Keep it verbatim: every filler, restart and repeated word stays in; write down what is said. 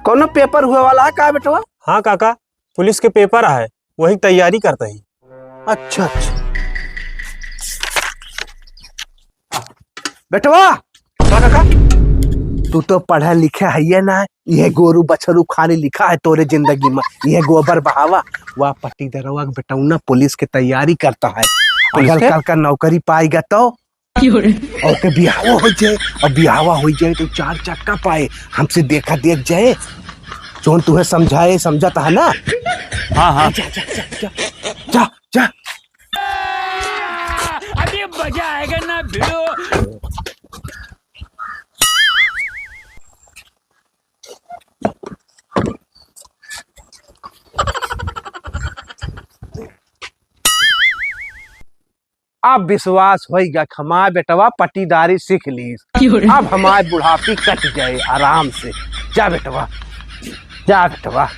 कौनो पेपर हुए वाला है का बेटवा? हाँ काका, पुलिस के पेपर है, वही तैयारी करत ही। अच्छा, अच्छा। बेटवा, का काका? तू तो पढ़ा लिखा है ये ना, ये गोरू बछरू खाली लिखा है तोरे जिंदगी में, ये गोबर बहावा। वह पट्टीदरवा के बेटौना पुलिस के तैयारी करत है। पुलिस अगर के? कल का नौकरी पाएगा तो? क्यों रे? और के बिहावा हो जाए, और बिहावा हो जाए तो चार चक्का पाए, हमसे देखा देख जाए। जौन तुहे समझाए, समझत है ना? हाँ, हाँ। जा, जा, जा, जा, जा, जा। अभी मजा आएगा ना भिड़ो। अब विश्वास होइगा कि हमार बेटवा पट्टीदारी सीख लीस। क्यों रे? अब हमार बुढ़ापी कट जाए आराम से। जा बेटवा, जा बेटवा।